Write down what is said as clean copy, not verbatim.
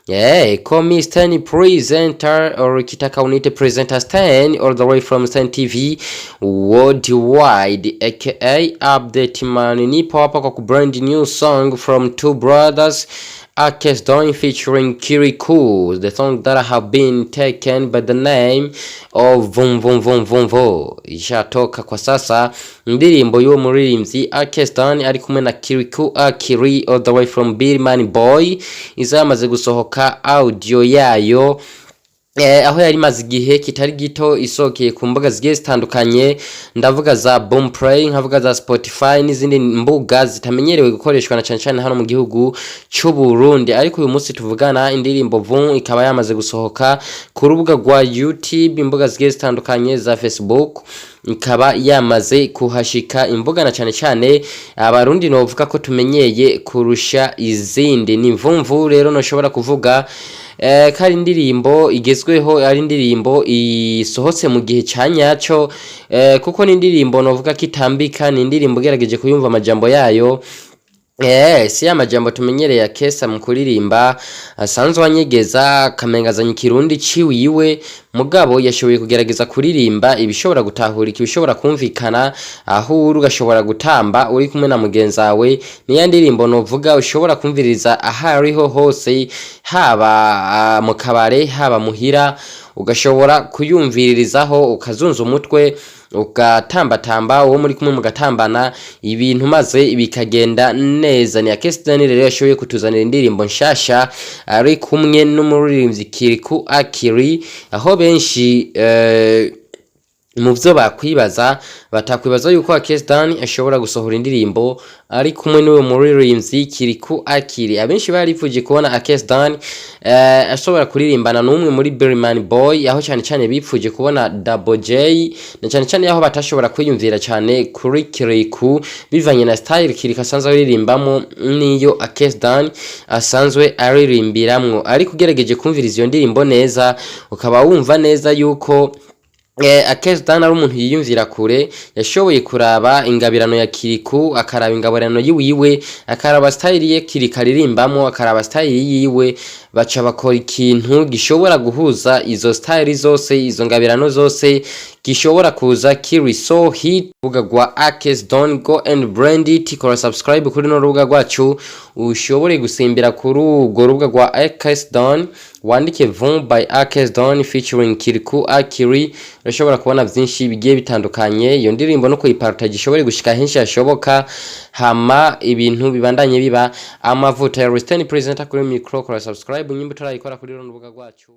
Yeah, call me Stan Presenter or ukitaka uniite Presenter Stan, all the way from Stan TV Worldwide, aka Update Man. Nipo hapa kwa brand new song from two brothers, Akes Don featuring Kirikou, the song that have been taken by the name of Vum Vum Vum Vum Vum. Ishatoka kwa sasa indirimbo y'uwo muririmbyi Akes Don ari kumwe na Kirikou Akili, all the way from Billman Boy, iza yamaze gusohoka audio yayo, aho yari imaze igihe kitari gito isokeye ku mbuga zigiye zitandukanye. Ndavuga za Boomplay, nkavuga za Spotify n'izindi mbuga zitamenyerewe gukoreshwa na cyane cyane hano mu gihugu cy'u Burundi. Ariko uyu munsi tuvugana, indirimbo Vum ikaba yamaze gusohoka ku rubuga rwa YouTube, imbuga zigiye zitandukanye za Facebook, ikaba yamaze kuhashika, imbuga na cyane cyane Abarundi novuga ko tumenyeye kurusha izindi. Ni Mvumvu rero noshobora kuvuga ko ari indirimbo igezweho, ari indirimbo isohotse mu gihe ca nyaco, kuko ni indirimbo novuga ko itambika. Ni indirimbo ugerageje kuyumva amajambo yayo, si ya majambo tumenyereye ya Kesa mu kuririmba asanzwe anyegeza, akamengazanya ikirundi ciwiwe, mugabo yashoboye kugerageza kuririmba ibishobora gutahurika, ibishobora kumvikana, aho uri ugashobora gutamba uri kumwe na mugenzi wawe. Niya ndirimbo novuga ushobora kumviriza aho ariho hose, haba mu kabare, haba muhira, ugashobora kuyumviririzaho, ukazunza umutwe, ugatambatamba, uwo muri kumwe mugatambana ibintu, maze bikagenda neza. Ni Akes Don rero yashoboye kutuzanira indirimbo nshasha ari kumwe n'umuririmbyi Kirikou Akili, aho benshi mu byo bakwibaza batakwibaza yuko Akes Don ashobora gusohora indirimbo ari kumwe n'uwo muririmbyi Kirikou Akili. Abenshi barifuje kubona Akes Don ashobora kuririmbana n'umwe muri Berryman Boy, aho cyane cyane bipfuje kubona Double J, na cyane cyane aho batashobora kwiyumvira cyane kuri Kirikou bivanye na style Kirikou asanzwe aririmbamo niyo Akes Don asanzwe aririmbiramwo. Ariko ugerageje kumviriza iyo ndirimbo neza, ukaba wumva neza yuko Akes Don ari umuntu yiyumvira kure. Yashoboye kuraba ingabirano ya Kirikou, akaraba ingabirano yiwiwe, akaraba style ye Kirikou aririmbamo, akaraba style yiwe, baca bakora ikintu gishobora guhuza izo style zose, izo ngabirano zose, gishobora kuza kiri so hit. Urubuga rwa Akes Don, go and brand it. Kora subscribe kuri no rubuga rwacu, ushobore gusimbira kuri urwo rubuga rwa Akes Don, wandike Vum by Akes Don featuring Kirikou Akili, urashobora kubona byinshi bigiye bitandukanye. Iyo ndirimbo no kuyipartage ishobore gushika henshi hashoboka, hama ibintu bibandanye biba amavuta. Ya Resteni Presenter kuri micro. Kora subscribe nyimba utarayikora kuri runo rubuga rwacu.